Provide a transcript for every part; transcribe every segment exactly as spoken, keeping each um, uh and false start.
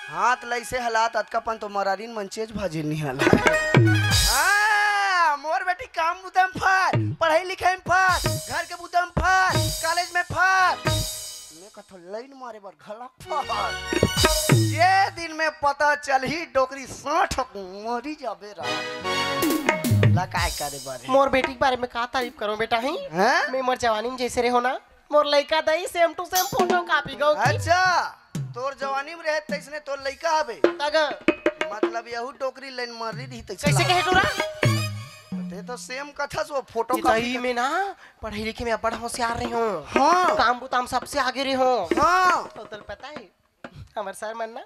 हाथ लइसे हलात अतका पन तो मरारिन मन चेच भाजी नहीं हला। हाँ, मोर बेटी काम बुता म फर, पढ़ाई लिखाई म फर, घर के बुता म फर, कॉलेज में फर। मैं कथो लाइन मारे बर घला फर। ये दिन में पता चलही डोकरी साठ मरी जाबे रा। ला काय करे बर हे? मोर बेटी के बारे में का तारीफ करो बेटा, ही? हैं? मैं मोर जवानी में जैसे रहो ना, मोर लइका दई same to same photocopy गो की। अच्छा, तोर जवानी में रहे तैसने तोर लइका हबे। तग। मतलब यहू डोकरी लाइन मार रही तैसे कैसे लाग- कहे टूरा? ते तो same कथा सो photocopy दई का- में ना पढ़े लिखे में बड़ होशियार रही हूँ। हाँ। काम बुताम सबसे आगे रही हूँ। हाँ। तो तोल पता है, हमर सर मन ना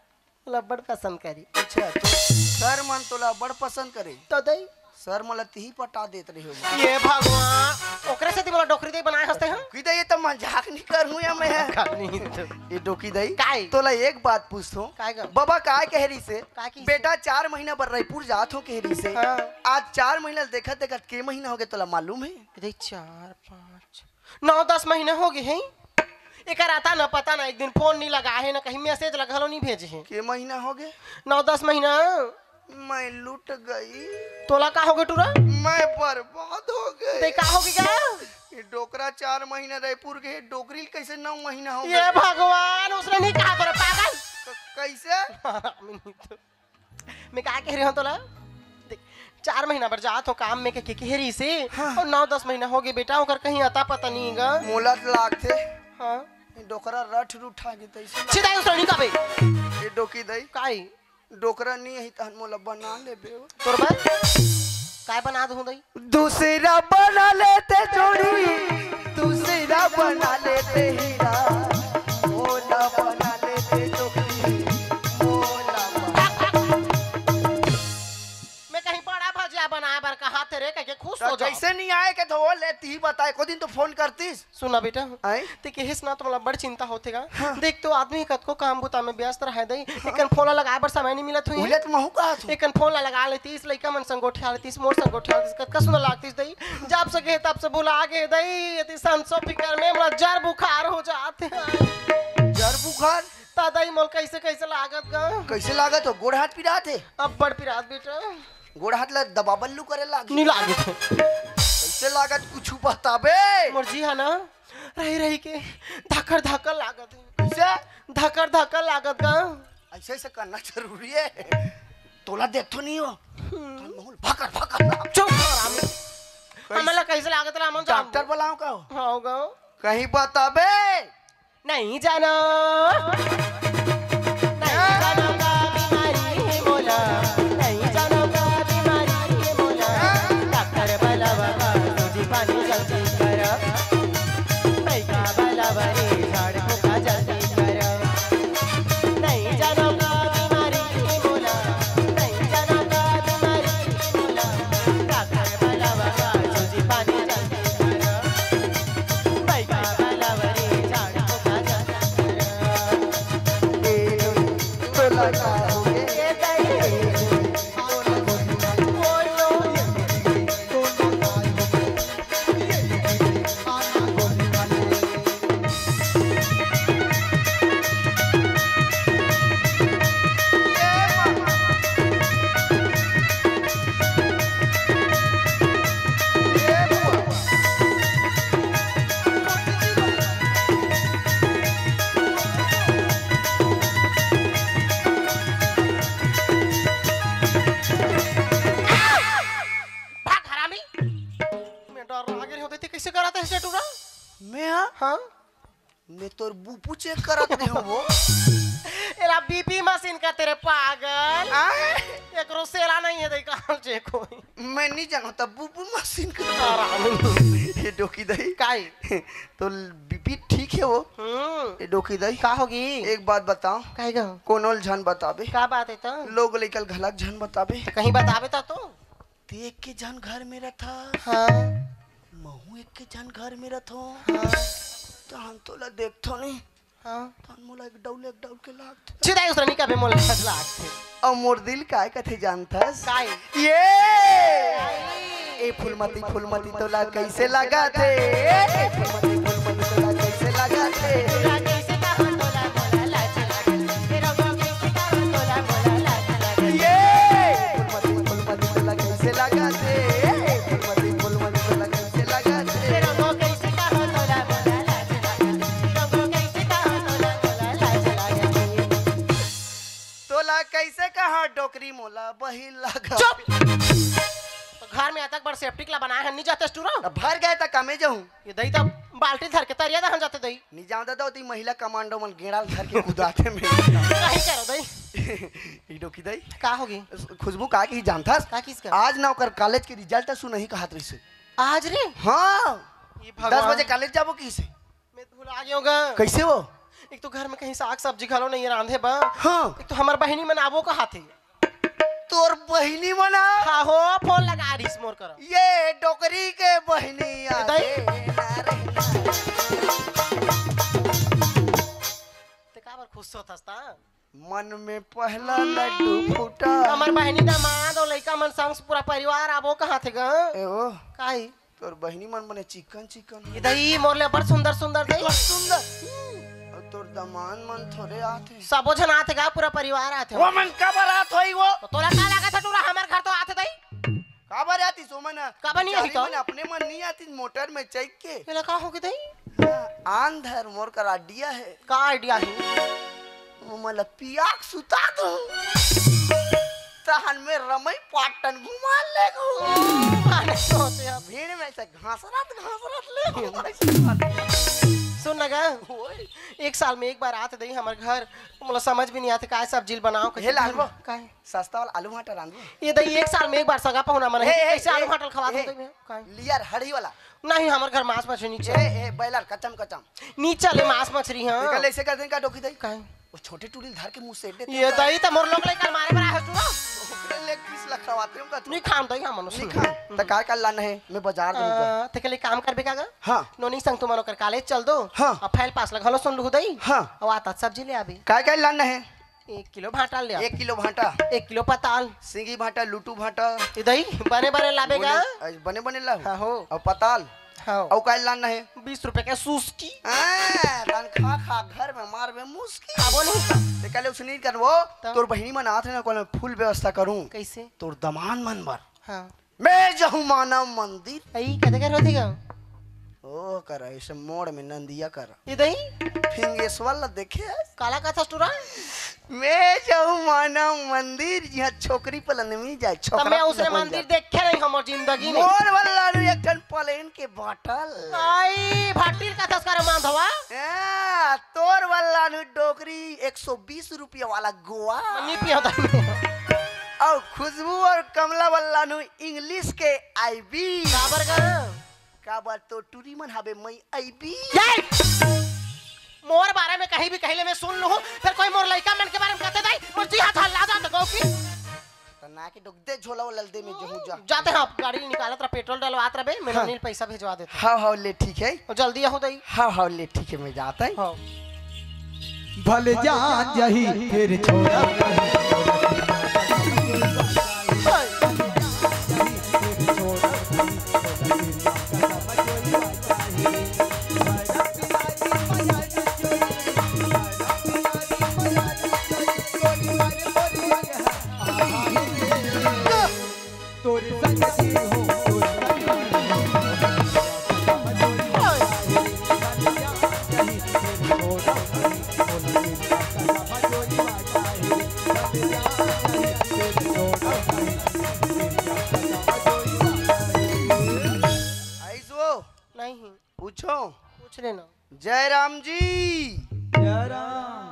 लब्बड़ पसंद करी। अच्छा, तो सर मन तोला बड़ पसंद करे? तो दई। सर मन ला तिही पटा देत रहे हो। ये भगवान, ओकरे सेती मोला डोकरी दई बनाए हंसते हैं। की दई, ये तो मजाक नहीं करूँ या मैं। मजाक नहीं तो। ये डोकी दई, काय? तोला एक बात पूछथो। काय गा? बाबा काय कह रही से? काय की से? बेटा चार महीना बर रायपुर जात हो कह रही से। हाँ। आज चार महीना देखत देखत के महीना हो गए तोला मालूम है? अरे चार, पाँच, नौ दस महीना हो गए हैं। एकर आता न पता न, एक दिन फोन नहीं लगा है, न कहीं मैसेज ला घलो नहीं भेजे है। के महीना हो गए? नौ दस महीना। मैं लुट गई। तोला का हो गए टूरा? मैं बर्बाद हो गई। ते का हो गया? ये डोकरा चार महीना रायपुर के, डोकरी कैसे नौ महीना हो ये गए? भगवान, उसने नहीं कहा तोरा पागल। क-, कैसे? मैं का कह रहे हो तोला? देख, चार महीना बर जात हो काम में के, के कह रही से, हाँ। और नौ दस महीना हो गए बेटा, ओकर कहीं अता पता नहीं गा। मोला त लागथे। हाँ। ये डोकरा रठ रुठा के तैसे। छिदाई उसने नहीं कबे। ये डोकी दई। काई? डोकरा नहीं है तहन मोला बना लेबे। तोर बर? काय बना दूं दई? दूसरा बना लेते जोड़ी, दूसरा बना लेते हीरा, मोला बना लेते जोड़ी, मोला बना- मैं कहीं बड़ा भजिया बनाए बर कहा थे रे, कह के खुश तो हो जाओ। कैसे नहीं आए के तो वो लेती ही बताए, को दिन तो फोन करतीस। सुना बेटा, आए? ते केहेस ना तो मोला बड़ चिंता होथे गा। हाँ। देख तो आदमी कतको काम बुता में व्यस्त रहे दई, हाँ। एकन फोन ला लगाए बर समय नहीं मिलत हुई। उले तो महू कहा थू। एकन फोन ला लगा लेतीस, लइका मन संग गोठिया लेतीस, मोर संग गोठिया लेतीस, कतका सुंदर लागतीस दई। जब से गए तब से भुला गए दई, यदि संसो फिकर में मोला जर बुखार हो जात हे। जर बुखार? ता दई मोल कैसे कैसे लागत गा। कैसे लागत हो? गोड़ हाथ पिरात हे? अब्बड़ पिरात बेटा। गोड़ हाथ ला दबा बल्लू करे लाग। नहीं लागत हे। कैसे लागत कुछ बताबे? मोर जी हा ना, रही रही के धाकर धाकर लागत हे। कैसे? धाकर धाकर लागत गा। ऐसे ऐसे करना जरूरी है। तोला देखतो नहीं हो। हम्म। तन बहुल भाकर भाकर ना। चुप कर राम। कैसे? हमला कैसे लागत ला, हम डॉक्टर जान- बुलाओ का हो? हाँ, होगा। कहीं बताबे? नहीं जानो। नहीं जानो का बीमारी है मोला, नहीं जानो का बीमारी है मोला। डॉक्टर बलावा का सूजी पानी जल्दी करा। नहीं का बलावा रे झाड़ फूका जल्दी करा। नहीं जानो का बीमारी है मोला, नहीं जानो का बीमारी है मोला। डॉक्टर बलावा का सूजी पानी जल्दी करा। नहीं का बलावा रे झाड़ फूका जल्दी करा। भाग हरामी। मैं डर आगे होते थे, कैसे कराते हैं टूरा? मैं हाँ? हाँ? मैं तोर बुपू चेक करत रहे हो वो। एला बीपी मशीन का तेरे पागल। आय? एकरो सेला नहीं है, देख कहाँ चेक होई। मैं नहीं जानता बुपू मशीन का। आराम। ये डोकी दई। काई? तो बीपी ठीक है वो। हम्म। ये डोकी दई। का होगी? एक बात बताओ। काई गा? कोनो ल झन बताबे। का बात है तो? लोग लेकर घलक झन बताबे। तो कहीं बताबे तो, तो? ते एक के झन घर में रथा। हाँ। महू एक के झन घर में रथो। हाँ। तो हम तोला देखथो नहीं। हाँ। तहन मोला एक डौल, एक डौल के लागथे। छिदाई उसरा निका बे मोला लागथे। अउ मोर दिल काय कथे जानथस? काय? ये! काय? ए फूलमती, फूलमती तोला कैसे लागथे? ए फूलमती, फूलमती तोला कैसे लागथे? तोला कैसे कहा तोला मोला लाज लागथे? ए रउआ कैसे कहा सेप्टिक ला बनाए हन, नहीं जाते टूरा? अब भर गए त कमे जाऊं। ये दई त बाल्टी धर के तरिया दहन जाते दई। नहीं जाऊं दादा, ओती महिला कमांडो मन गेड़ा ल धर के कुदाथे में। नहीं करो दई। ई डोकी दई। का होगी? खुशबू का की जानथस? का किस का? आज ना ओकर कॉलेज के रिजल्ट सुनही कहत रहिसे। आज रे? हाँ। ये दस भगवान। बजे कॉलेज जाबो किसे? मैं भुला गयो गा। कैसे हो? एक तो घर में कहीं साग सब्जी घलो नहीं रांधे बा। हाँ। एक तो हमार बहिनी मन आबो कहाथे। तोर बहिनी मन आ? हाँ हो, फोन लगा रहीस मोर करा। ये डोकरी के बहिनी आ ए, दाई। रे, ना रे, ना। ते काबर खुश होथस ता? मन में पहला लड्डू फूटा। हमर बहिनी दामाद अउ लइका मन संग पूरा परिवार आबो कहाथे गा। ए ओ। काई? तोर बहिनी मन बने चिकन चिकन। ये दई मोर ले बड़ सुंदर सुंदर दई। बड़ सुंदर। अउ तोर दामाद मन थोरे आथे। सबो झन आथे गा, पूरा परिवार आथे। वो मन काबर आत होई वो? तो तोला का लागत हे टूरा, हमर घर तो आथे दई। काबर आतिस ओमन? काबर नहीं आही बेचारी तो? मन अपने मन नहीं आतिस मोटर में चढ़ के। एला का होगे दई? हाँ, आन धर मोर कर आइडिया हे। का आइडिया हे? ओमन ला पिया के सुता दो। तहन में रमई पाटन घुमा लेगो। माने सोचे अब। भीड़ में से घासरत घासरत लेगो। सुन ना गा, ओए। एक साल में एक बार आत दई हमर घर, मोला समझ भी नहीं आते काय सब्जी बनाओ, हे लालबो। काय? सस्ता वाला आलू भाटा रांधबो। ये दई एक साल में एक बार सगा पहुना मन हे, हे, हे, कैसे आलू हे, भाटा खवा हे, दो मैं? काय? लियर हड़ी वाला। नहीं, हमर घर मांस मछली नहीं ए, चले। ए, बॉयलर कचम कचम। नहीं चले मांस मछली, हाँ। एकर ले ऐसे कर देन का डोकी दई? काय? वो छोटे टूरी धर के मुंह से दे ये दई त मोर लोग ले कल मारे बर आए हस टूरा। ओकरे ले किस लखवाते हम का तू? नहीं खान दई हम मनुष्य। नहीं खान। त काय कर लाना हे? मैं बाजार दूंगा। आ, ते के लिए काम करबे का गा? हाँ। नोनी संग तुमन ओकर कॉलेज चल दो। हाँ। अब फाइल पास लगा लो सुन लू दई। हाँ। अब आता सब्जी ले आबे। काय काय लाना हे? एक किलो भांटा ले आ। एक किलो भांटा। एक किलो पताल। सिंगी भांटा, लुटू भांटा। ए दई, बने बने लाबे गा। बने, बने बने लाहू। हाँ हो। अउ पताल। हाँ। अउ काय लाना हे? बीस रुपए के सुस्की। हाँ, तन खा खा घर में मारबे मुस्की। खाबो नहीं। ते कहले उसने नहीं करबो, तो? तोर बहिनी मन आथे ना, कोन फुल व्यवस्था करूं। कैसे? तोर दामाद मन बर। हाँ। मैं जाहूं मानव मंदिर। अई, कते कर होथे गा? ओ कर, ऐसे मोड़ में नंदिया कर। ये दही? फिंगेश्वर ला देखे हस? काला कथस टूरा? मैं जाहूं मानव मंदिर, जिहां छोकरी पलनमी जाए, तब छोकरा मैं उसने पलनमी मंदिर जाए। देखे नहीं हमर जिंदगी में। मोर वाला नु एक ठन प्लेन के बाटल। आई, भाटिल कथस कर मांधवा? ए, तोर वाला नु डोकरी एक सौ बीस रुपया वाला गोवा। नहीं पिया था। अउ खुशबू अउ कमला वाला नु इंग्लिश के आईबी। काबर गा? काबर तो टूरी मन हबे मई आईबी। ये! मोर बारे में कहीं भी कहिले मैं सुन लूं, फिर कोई मोर लइका मन के बारे में कहते दाई, मोर जी हाथ हल्ला जात गौ की। त ना के डोक दे झोला वाला दे में जहूं जा। जाते हैं आप, गाड़ी निकालत रहा, पेट्रोल डलवात रहा बे, मैं हाँ। नील पैसा भेजवा देता। हाँ, हाँ, ले ठीक है। और जल्दी आहो दाई। हाँ, हाँ, ले ठीक है, मैं जाता हूँ। हाँ। भले जान जाही फिर छोड़ा तोरे संग जी हो, तोरे संग जी हो। आइस वो? नहीं। पूछो। पूछ लेना। जय राम जी। जय राम।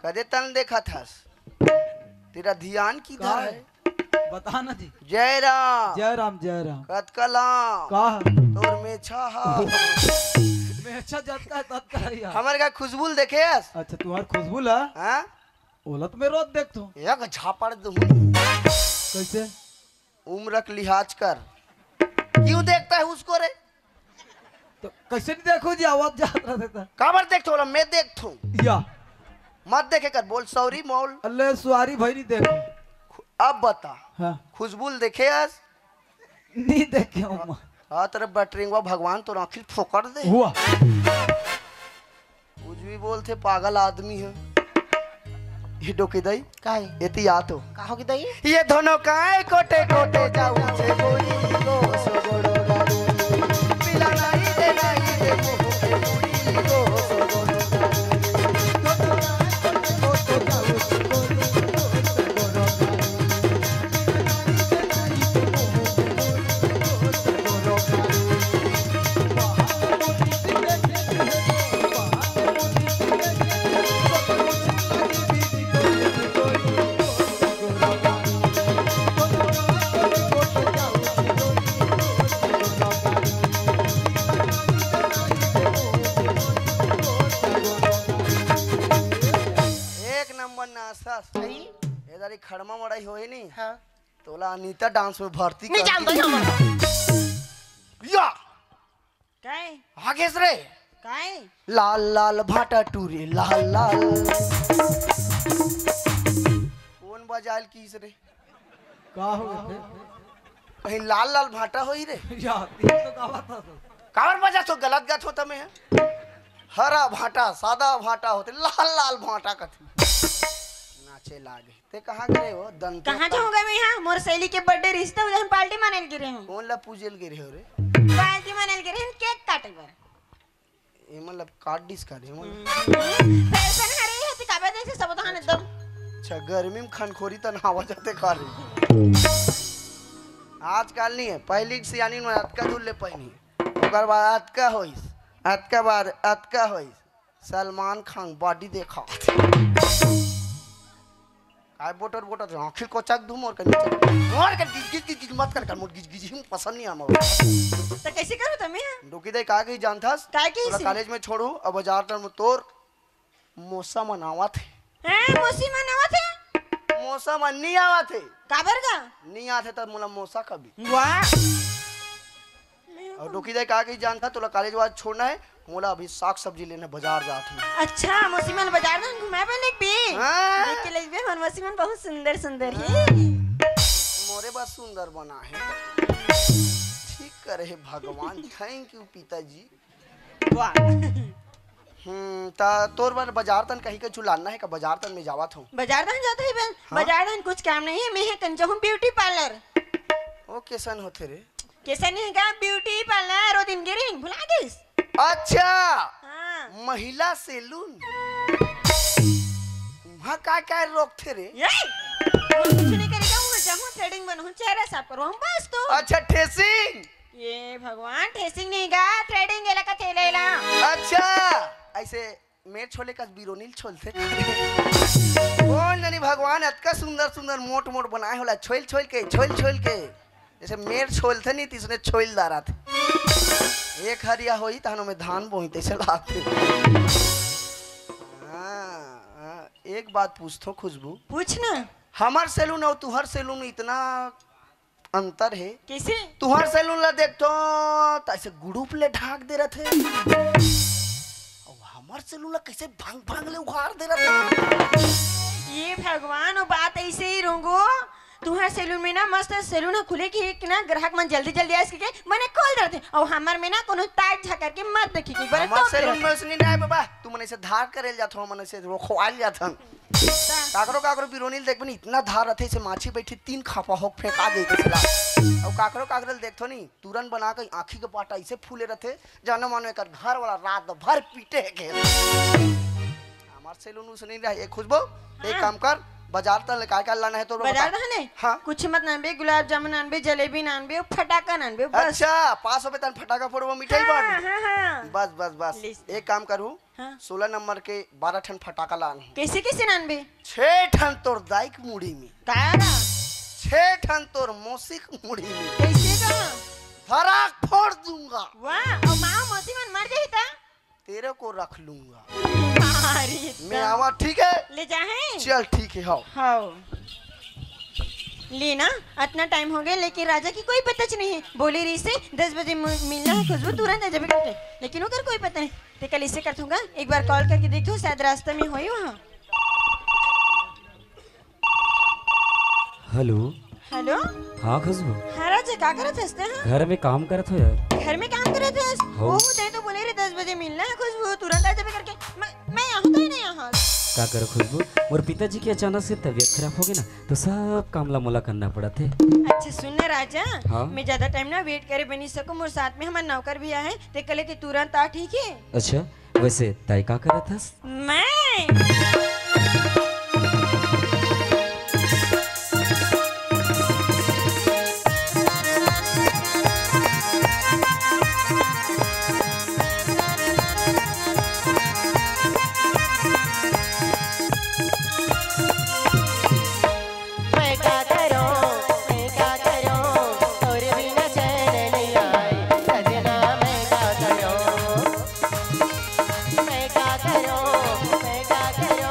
कदे तन देखा थस? तेरा ध्यान किधर का है? है? बता ना जी। जय राम। जय राम, जय राम। कतकला। का है? तोर मेछा हा। मेछा जतका है, ततका है यार। हमर का खुशबू ल देखे हस? अच्छा, तुम्हार खुशबू ला? हाँ? ओला तो मैं रोज देखथों। एक झापड़ दूँ। कैसे? उम्र के लिहाज कर। क्यों देखता है उसको रे? तो कैसे नहीं देखो जी, आवाज जात रहा था। काबर देखथों? मैं देखथों। या। मत देखे कर, बोल सॉरी मोल। अल्ले सॉरी भाई, नहीं देखो। अब बता। हाँ। खुशबू ल देखे हस? नहीं देखे हूँ मैं। हाँ, तेरे बटरिंगवा भगवान तो आँखी फोकट दे। हुआ। कुछ भी बोलथे, पागल आदमी है। ये डोकी दई, काय? एती आ तो। का हो गे दई? ये दोनों काय कोटे कोटे जाऊ छे गोरी गो सो गोड़ो गाड़ू। पिला नहीं दे, नहीं दे, मुँह पे मुड़ी गो सो गोड़ो गाड़ू। दोनों काय कोटे कोटे जाऊ छे गोरी गो सो गोड़ो गाड़ू। पिला नहीं दे, नहीं दे, मुँह पे मुड़ी गो सो गोड़ो गाड़ू। सही। ए दारी खड़मा मड़ई होही नी। हाँ। तोला अनीता डांस में भर्ती नहीं कर जानता दी। ही हम। या। काय? आगेस रे। काय? लाल लाल भाटा टूरे लाल लाल। कौन बजायल कीस रे? का हो गए? कहीं लाल लाल भाटा होई रे। यार, ये तो गावा था तो। काबर बजा तो गलत गात होता मैं। हरा भाटा, सादा भाटा होते, लाल लाल भाटा कथे। नाचे लागे। ते कहाँ गे रहे हो? दंते कहाँ जाऊंगा मैं यहाँ? मोर सहेली के बर्थडे रिश्ता उधर पार्टी माने के रहे हूँ। कौन ला पूजे के रहे हो रे? पार्टी माने के रहे हूँ, केक काटे बर। ये मतलब काट डिस का रे, मतलब। फैशन हरे है, ते काबे जैसे सब धान एकदम। अच्छा, गर्मी में खनखोरी तन हवा जाते खा रही। आजकल नहीं है, पहली की सियानी में अतका दूर ले पहनी। ओकर बाद अतका होइस, अतका बाद अतका होइस। सलमान खान बॉडी देखा। काय बोटर बोटर आँखी को चक दूँ मोर के नीचे। मोर के गिज गिज गिज गिज मत कर कर, मोर गिज गिज ही पसंद नहीं आमा। तो कैसे करूँ तमे? डोकी दे का कही जानथस? काय कही तोला से? कॉलेज में छोड़ू, अब बाजार तर में तोर मोसा मन आवत हे। हैं, मोसी मन आवत हे? मोसा मन नहीं आवत हे। काबर का? नहीं आत हे तब मोला मोसा कभी। वाह। और डोकी दे का कही जानथा, तोला कॉलेज वाज छोड़ना है, मोला अभी साग सब्जी लेना बाजार जात हूँ। अच्छा, मौसी मन बाजार जान घुमाए बर लेगबे? हाँ। देख के लेगबे, हमर मौसी मन बहुत सुंदर सुंदर हे। मोरे बस सुंदर बना है। ठीक करे हे भगवान, thank you पिताजी। वाह। हम्म, ता तोर बर बाजार तन कहीं के चुलाना है का? बाजार तन में जावत हूँ। बाजार तन जात हे बे? हाँ। बाजार तन कुछ काम नहीं है, मैं है कन जाहूँ ब्यूटी पार्लर। ओ कैसन होथे रे? कैसन नहीं का ब्यूटी पार्लर, ओ दिन गे रहिन, भुला गेस? अच्छा। हाँ। महिला सैलून। वहाँ का का रोकथे रे? ये? कुछ नहीं करेगा, वहाँ जाहूँ, थ्रेडिंग बनहूँ, चेहरा साफ करहूँ, बस तो। अच्छा, ठेसिंग। ये भगवान, ठेसिंग नहीं गा, थ्रेडिंग एला कथे लेला। अच्छा, ऐसे मेर छोले का बिरोनील छोलथे। कौन जानी भगवान अतका सुंदर सुंदर मोट मोट बनाए होला, छोल छोल के, छोल छोल के। जैसे मेर छोलथे नहीं, तिसने छोल डारथे। एक हरिया होई, तहनो में धान बोई, तैसे लागथे। हाँ, हाँ, एक बात पूछथों खुशबू। पूछ ना। हमर सैलून अउ तुहर सैलून में इतना अंतर हे। कैसे? तुहर सैलून ला देखथों, त ऐसे गुड़ुप ले ढाक दे रथे। अउ हमर सैलून ला कैसे भंग भंग ले उघार दे रथे। ये भगवान, वो बात ऐसे ही रोंगो। तुहर सैलून में ना मस्त सैलून ह खुले कि एक ना ग्राहक मन जल्दी जल्दी आइस के मने खोल दे रथे। अउ हमर में ना कोनो ताक झकर के मत देखी के बड़ा हमर टोक दे सैलून रथे। में उसने नहीं आए बाबा, तू मने से धार करे जाथो, मने से रोखवाल जाथन। काकरो काकरो बिरोनील देखबे नी, इतना धार रथे, इसे माछी बैठी तीन खापा होक फेंका दे के सला। अउ काकरो काकरो ल देखथो नी, तुरंत बना के आँखी के पाटा इसे फूले रथे, जानो मानो एकर घर वाला रात भर पीटे हे के। हमार सैलून उसे नहीं रहा, एक खुशबू, एक हाँ। काम कर, बाजार तक ले काय काय लाना है तो बाजार बता। तक ने? हाँ। कुछ मत नानबे, गुलाब जामुन नानबे, जलेबी नानबे, फटाका नानबे, बस। अच्छा, पाँच सौ पे तन फटाका फोड़बो, मिठाई हाँ, बांटबो। हाँ, हाँ। बस, बस, बस। ले। एक काम करू, हाँ। सोलह नंबर के बारह ठन फटाका लान हूँ। कैसे, कैसे नानबे? छह ठन तोर दाई के मुड़ी में। का? छह ठन तोर मौसी के मुड़ी में। कैसे का? धड़ाक फोड़ दूंगा। वाह, अउ माँ मौसी मन मर जाही ता? तेरे को रख लूंगा। मारी मैं ता। आवा, ठीक है? ले जाहे? चल, ठीक है, हाव। हाव। ले ना, अतना टाइम हो गए, लेकिन राजा के कोई पता च नहीं है। बोले रहिसे, "दस बजे मु-, मिलना है खुशबू, तुरंत आ जाबे" करके, लेकिन ओकर कोई पता नहीं। ते कल इसे करथूंगा, एक बार कॉल करके देखथों, शायद रास्ता में होही वहाँ। हेलो। हेलो। हाँ खुशबू। हाँ राजा, का करत हस ते, हाँ? घर में काम करत हो यार। घर में काम करत हस? हो। ओहो, ते तो बोले रहे दस बजे मिलना है खुशबू, तुरंत आ जाबे करके। मैं, मैं यहाँ तो ही नहीं यहाँ। का करो खुशबू, मोर पिताजी के अचानक से तबीयत खराब हो गई ना, तो सब काम ला मोला करना पड़त हे। अच्छा सुन ना राजा, हाँ? मैं ज्यादा टाइम ना वेट करे बनी सकूँ, मोर साथ में हमार नौकर भी आहे, ते कले ते तुरंत आ, ठीक है? अच्छा, वैसे तय का करत हस? मैं मैं का करूं, मैं का करूं, तोरे बिना चैन नहीं आए, सजना मैं का करूं, मैं का करूं, मैं का करूं।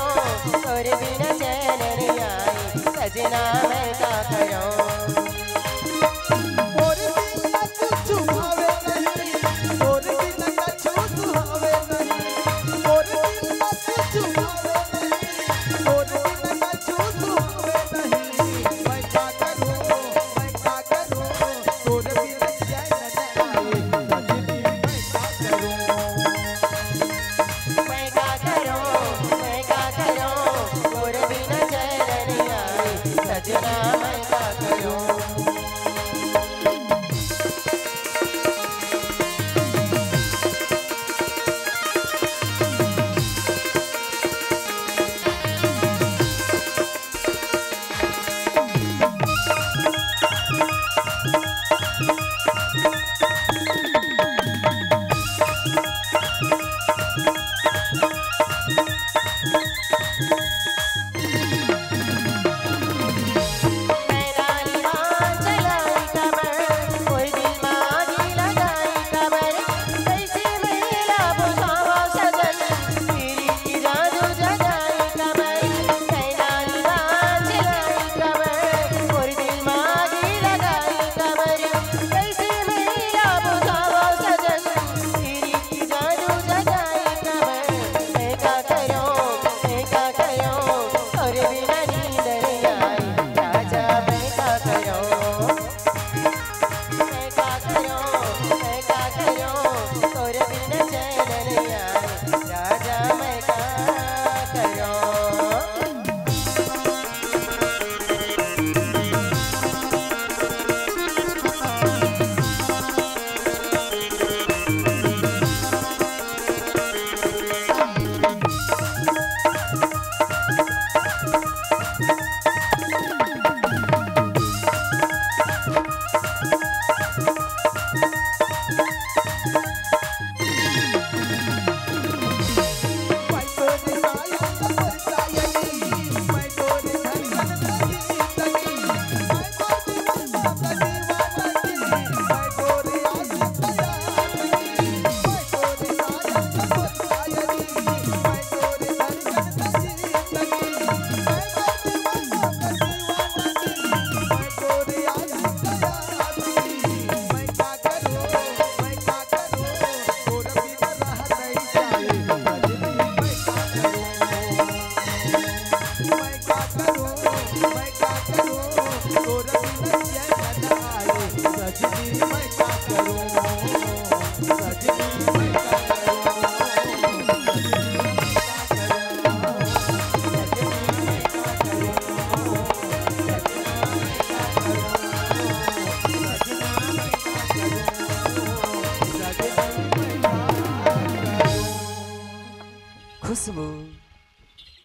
खुशबू।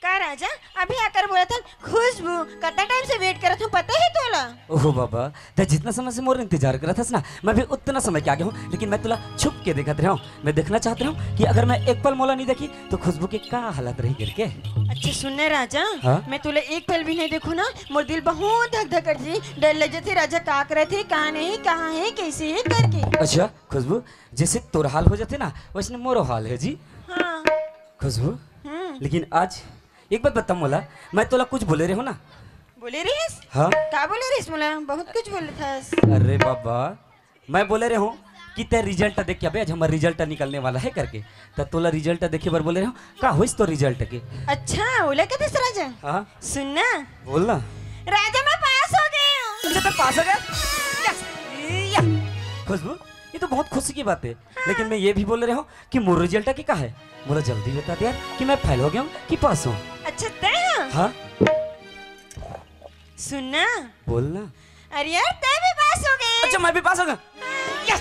का राजा, अभी आकर बोलत हन खुशबू? कतना टाइम से वेट करत हूँ, पता है तोला? ओहो बाबा, ते जितना समय से मोर इंतजार करत हस ना, मैं भी उतना समय के आगे हूँ, लेकिन मैं तोला छुप के देखत रहा हूँ। मैं देखना चाहत रहा हूँ कि अगर मैं एक पल मोला नहीं देखी तो खुशबू के का हालत रही करके। अच्छा सुन ना राजा, हाँ? मैं तोला एक पल भी नहीं देखूँ ना, मोर दिल बहुत धक धक करत जी, डर लग जाथे राजा, का करत हे, का नहीं, कहाँ है, कैसे है करके। अच्छा खुशबू, जैसे तोर हाल हो जाथे ना, वैसने मोरो हाल है जी। हाँ। खुशबू, हम्म। लेकिन आज एक बात बता मोला, मैं तोला कुछ बोले रहे हो ना? बोले रहिस? हाँ। का बोले रहिस मोला? बहुत कुछ बोले थस। अरे बाबा, मैं बोले रहे हूँ कि ते रिजल्ट देख के, अबे आज हमारा रिजल्ट निकलने वाला है करके, त तोला रिजल्ट देखे बर बोले रहे हो। का होइस तो रिजल्ट के? अच्छा, ओला कथस राजा? हाँ। सुन ना। बोल ना। राजा, मैं पास हो गई हूँ। अच्छा, तो पास हो गया? Yes! या! खुशबू, ये तो बहुत खुशी की बात है। हाँ। लेकिन मैं ये भी बोल रहा हूँ कि मोर रिजल्ट के का है? मोला जल्दी बता दे यार कि मैं फेल हो गया हूँ कि पास हूँ। अच्छा, तय हाँ? हाँ। सुन ना। बोल ना। अरे यार, तय भी पास हो गए। अच्छा, मैं भी पास हो गया। Yes!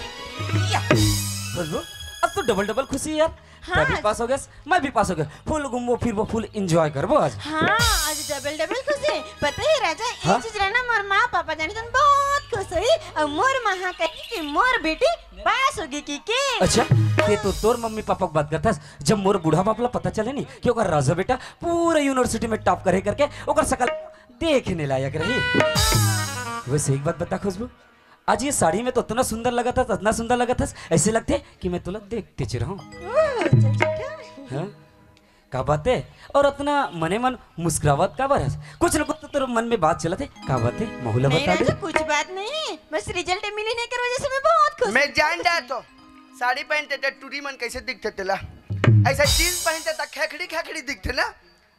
या! खुशबू, अब तो डबल डबल खुशी है यार। हाँ। तय भी पास हो गया, मैं भी पास हो गया। फुल घूमबो फिरबो, फुल एंजॉय करबो आज। हाँ, आज डबल डबल खुशी। पता है राजा, ये हाँ? चीज रहना मोर माँ पापा जाने तो बहुत खुश हुई। और मोर माँ कही कि मोर बेटी पास होगी की के। अच्छा, ते तो तोर मम्मी पापा के बात करथस, जब मोर बूढ़ा बाप ला पता चले नी कि ओकर राजा बेटा पूरा यूनिवर्सिटी में टॉप करे करके ओकर शकल देखने लायक रही। वैसे एक बात बता खुशबू, आज ये साड़ी में तो इतना सुंदर लगा था, इतना सुंदर लगा था, ऐसे लगथे कि मैं तोला देखते च रहूं। ओह, चल ठीक है। हाँ? का बात है? और इतना मने मन मुस्कुरावत काबर हस? कुछ न कुछ तो तेरे मन में बात चलत है। का बात है? महू ला नहीं बता दे। राजा, कुछ बात नहीं, बस रिजल्ट मिली नहीं कर वजह से मैं बहुत खुश मैं हूँ। जान जात हों, साड़ी पहनते ते टूरी मन कैसे दिखथे तेला, ऐसा जींस पहनते त खेखड़ी खेखड़ी दिखथे ना,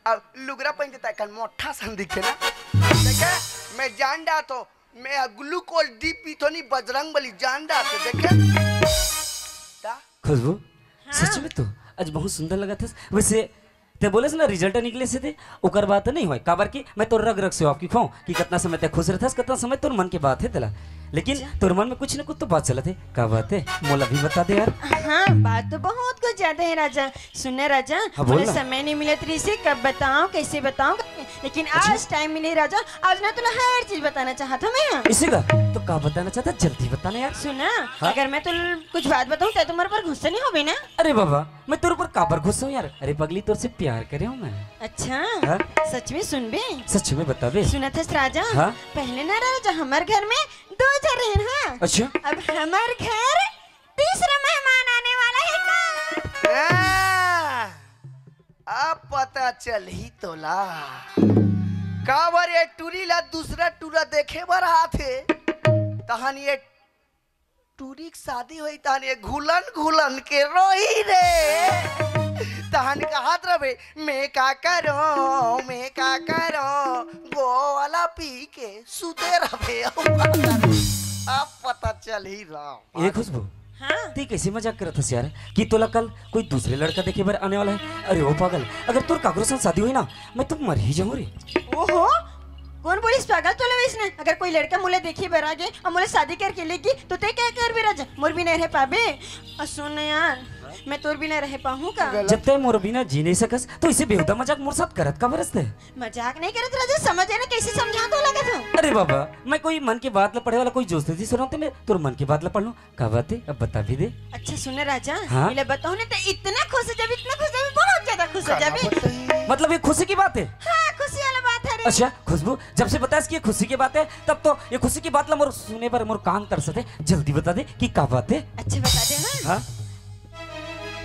अब लुगरा पहनते त कन मोटा सन दिखथे ना। देखे, मैं जान जात हों, मैं ग्लूकोज डी पीथों नी, बजरंग बली, जान जात हों, देखे। ता? खुशबू, हाँ। सच में तो आज बहुत सुंदर लगा था। वैसे ते बोले से ना रिजल्ट निकले से ते, ओकर बात नहीं होय, काबर कि मैं तोर रग रग से वाकिफ हों कि कितना समय ते खुश रहथस, कितना समय तोर मन के बात है तेला। लेकिन अच्छा। तोर मन में कुछ न कुछ तो बात चलत है। का बात है? मोला भी बता दे यार। हाँ, बात तो बहुत कुछ ज्यादा है राजा। सुन ना राजा, हाँ, बोल मोला ना। समय नहीं मिलत रहिसे, कब बताओं, कैसे बताओं? लेकिन अच्छा। आज टाइम मिले राजा, आज ना तुला हर चीज बताना चाहत हूँ मैं। इसी का? तो का बताना चाहता, जल्दी बताना यार। सुना, हाँ? अगर मैं तुला कुछ बात बताऊँ तो तुम्हारे पर गुस्सा नहीं होबे ना? अरे बाबा, मैं तोर ऊपर काबर गुस्सा हूँ यार? अरे पगली, तोर से प्यार करे हूँ मैं। अच्छा? हाँ? सच में सुनबे? सच में बताबे? सुनत हस राजा, हाँ? पहले ना राजा हमारे घर में दो जन रहे, हाँ? अच्छा। अब हमारे घर तीसरा मेहमान आने वाला है का? हाँ, अब पता चलही तोला, काबर ये टूरी ला दूसरा टूरा देखे बर आथे। तहन ये टूरी के शादी होई, तहन ये घुलन घुलन के रोही रे। तहन कहत रहे, मैं का करो, मैं का करो, गोवाला पी के सुते रहे। अब पता चलही राम। ए खुशबू, हाँ? तैं कैसे मजाक करत हस यार कि तोला कल कोई दूसरे लड़का देखे बर आने वाला है? अरे ओ पागल, अगर तोर काकरो संग शादी होई ना, मैं तो मर ही जाऊं रे। ओहो, कोन बोलिस पागल तोला वइसने? अगर कोई लड़का मोला देखे बर आगे अउ मोला शादी करके लेगी तो तैं का करबे राजा? मोर बिना रह पाबे? अउ सुन ना यार, मैं तोर बिना रह पाहूं का? जब तैं मोर बिना जी नहीं सकस तो इसे बेहुदा मजाक मोर साथ करत काबर हस तैं? मजाक नहीं करत राजा, समझ ना कैसे समझात हूं। अरे बाबा, मैं कोई मन के बात ला पढ़े वाला कोई जोश नहीं सुनाऊं, तैं मैं तोर मन के बात ला पढ़ लूं। का बात है? अब बता भी दे। अच्छा सुन ना राजा, हाँ? मैं बताऊं ना तो इतना खुश हो जाबे, इतना खुश हो जाबे, बहुत ज्यादा खुश हो जाबे। मतलब ये खुशी की बात है? हाँ, खुशी वाला बात है रे। अच्छा खुशबू, जब से बताइस कि ये खुशी की बात है, तब तो ये खुशी की बात ला मोर सुने बर मोर कान तरसत हे। जल्दी बता दे कि का बात है? अच्छा बता दे ना। हाँ?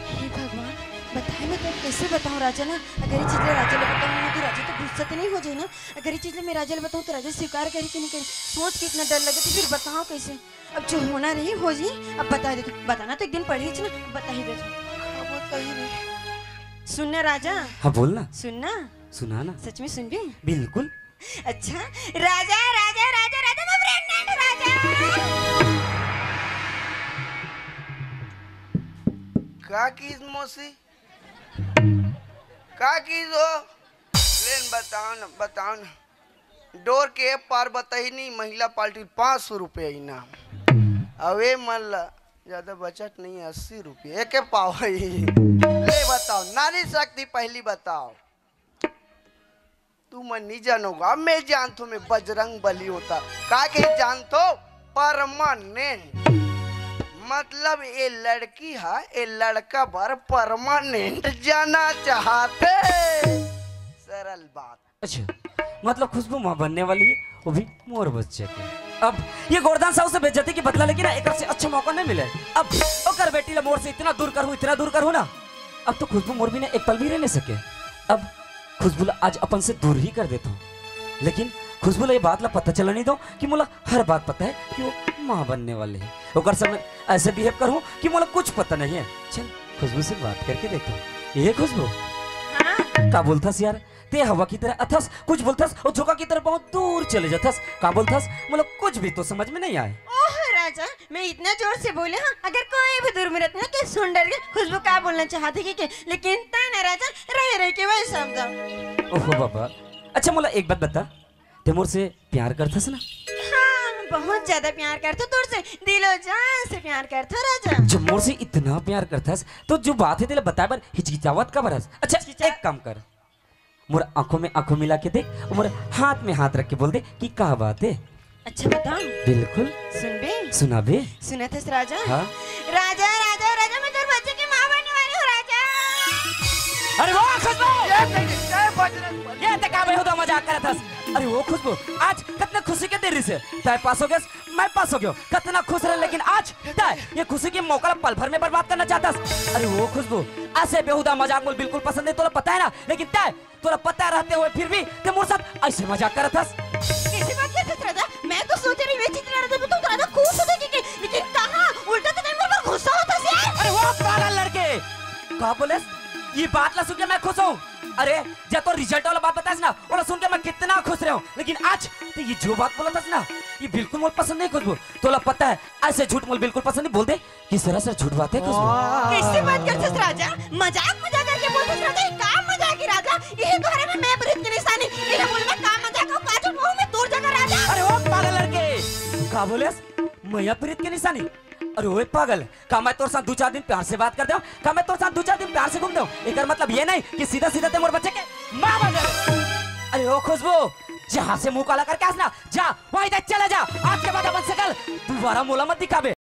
हे भगवान, बताए मैं तो कैसे बताऊं राजा ला? अगर ये चीज ला राजा ला बताऊं ना तो राजा तो गुस्सा तो नहीं हो जाए ना? अगर ये चीज ला मैं राजा ला बताऊं तो राजा स्वीकार करे कि नहीं करे? सोच के इतना डर लगे तो फिर बताओ कैसे? अब जो होना रही हो जी, अब बता दे तू। बताना तो एक दिन पड़ही ना, अब बता ही दे तू। अब बताही नहीं। सुन ना राजा। हाँ बोल ना। सुन ना। सुना ना। सच में सुनबे? बिल्कुल। अच्छा, राजा, राजा, राजा, राजा, मैं प्रेग्नेंट हूं, राजा। का किस मौसी? का किस हो? लेन बताओ ना, बताओ ना। डोर के पार बताही नहीं, महिला पार्टी पाँच सौ रुपया इनाम। अवे मन ला ज्यादा बजट नहीं है, अस्सी रुपये एके पाव है। ले बताओ, नारी शक्ति पहली बताओ। तू मैं नहीं जानोगा, मैं जानथो, मैं बजरंग बली होता। का के जानथो? परमानेंट। मतलब ये लड़की हा, ये लड़का बर परमानेंट जाना चाहते। सरल बात। अच्छा, मतलब खुशबू माँ बनने वाली है, वो भी मोर बच्चे के। अब ये गोरदान साहू से बेइज्जती की बदला लेके ना, एक से अच्छा मौका नहीं मिले। अब ओकर बेटी ला मोर से इतना दूर करूँ, इतना दूर करूँ ना, अब तो खुशबू मोर बिना एक पल भी रह नहीं सके। अब खुशबू ला आज अपन से दूर ही कर देता हूँ, लेकिन खुशबू ला ये बात ला पता चला नहीं दो कि मोला हर बात पता है कि वो माँ बनने वाली है। ओकर सामने ऐसे बिहेव करूँ कि मोला कुछ पता नहीं है। चल, खुशबू से बात करके देखता हूँ। ये खुशबू, हाँ? का बोलथस यार? ते हवा की तरह अथस, कुछ बोलथस और झोंका की तरह बहुत दूर चले जाथस। का बोलथस? मतलब कुछ भी तो समझ में नहीं आए। ओह राजा, मैं इतना जोर से बोले हूँ, अगर कोई भी दूर में रहता ना, के सुन डर के खुशबू का बोलना चाहती कि के, लेकिन तय ना राजा, रह रह के वही समझा। ओहो बाबा, अच्छा मोला एक बात बता, ते मोर से प्यार करथस ना? हाँ, बहुत ज्यादा प्यार करथो तोर से, दिलो जान से प्यार करथो राजा। जब मोर से इतना प्यार करथस, तो जो बात है तेला बताए बर हिचकिचावत काबर हस? अच्छा, हिचकिचा- एक काम कर, मोर आंखों में आंखों मिला के देख, और मोर हाथ में हाथ रख के बोल दे कि का बात है। अच्छा बताओ। बिल्कुल। सुनबे? सुनाबे? सुनत हस राजा? हाँ। राजा, राजा, राजा, मैं तोर बच्चे की माँ बनने वाली हूँ राजा। अरे वाह खुशबू! ये नहीं, जय बजरंग बली। ये ते का बेहुदा मजाक करत हस? अरे वो खुशबू, आज कितना खुशी के दिन रिसे, तय पास हो गयस, मैं पास हो गयो, कितना खुश रहे, लेकिन आज तय ये खुशी के मौका ला पल भर में बर्बाद करना चाहत हस। अरे वो खुशबू, ऐसे बेहुदा मजाक मोला बिल्कुल पसंद नहीं, तोला पता है ना, लेकिन तय तोला पता रहते हुए फिर भी ते मोर साथ ऐसे मजाक करत हस। कैसी बात करत हस राजा? मैं तो सोच रही हूँ, ये चीज लड़ा देबो तो राजा खुश हो जाएगी, लेकिन कहाँ, उल्टा तो नहीं, मेरे पर गुस्सा होता है। अरे वो पागल लड़के, का बोलेस? ये बात ला सुन के मैं खुश हूँ। अरे, जब तो रिजल्ट वाला बात बताइस ना, वो सुन के मैं कितना खुश रहे हूँ, लेकिन आज ते ये जो बात बोलत हस ना, ये बिल्कुल मोला पसंद नहीं खुशबू। तोला पता है, ऐसे झूठ मोला बिल्कुल पसंद नहीं। बोल दे, कि सरासर झूठ बात है कुछ भी। कैसे बात करथस राजा? मजाक मजाक करके बोलथस राजा, ये का मजाक है राजा? यही तो हरे में मैं प्रीत की निशानी। ये बोल मैं का मजाक हो, का झूठ बोलूं मैं तोर जगह राजा। अरे ओ पागल लड़के, का बोलेस? मैं प्रीत की निशानी? अरे ओए पागल, का मैं तोर साथ दो चार दिन प्यार से बात कर दे? का मैं तोर साथ दो चार दिन प्यार से घूम दे? एकर मतलब ये नहीं कि सीधा सीधा ते मोर बच्चे के माँ बन जाए। अरे ओ खुशबू, जहाँ से मुंह काला करके आस ना, जा, वहीं तक चला जा। आज के बाद अपन सकल दुबारा मोला मत दिखाबे।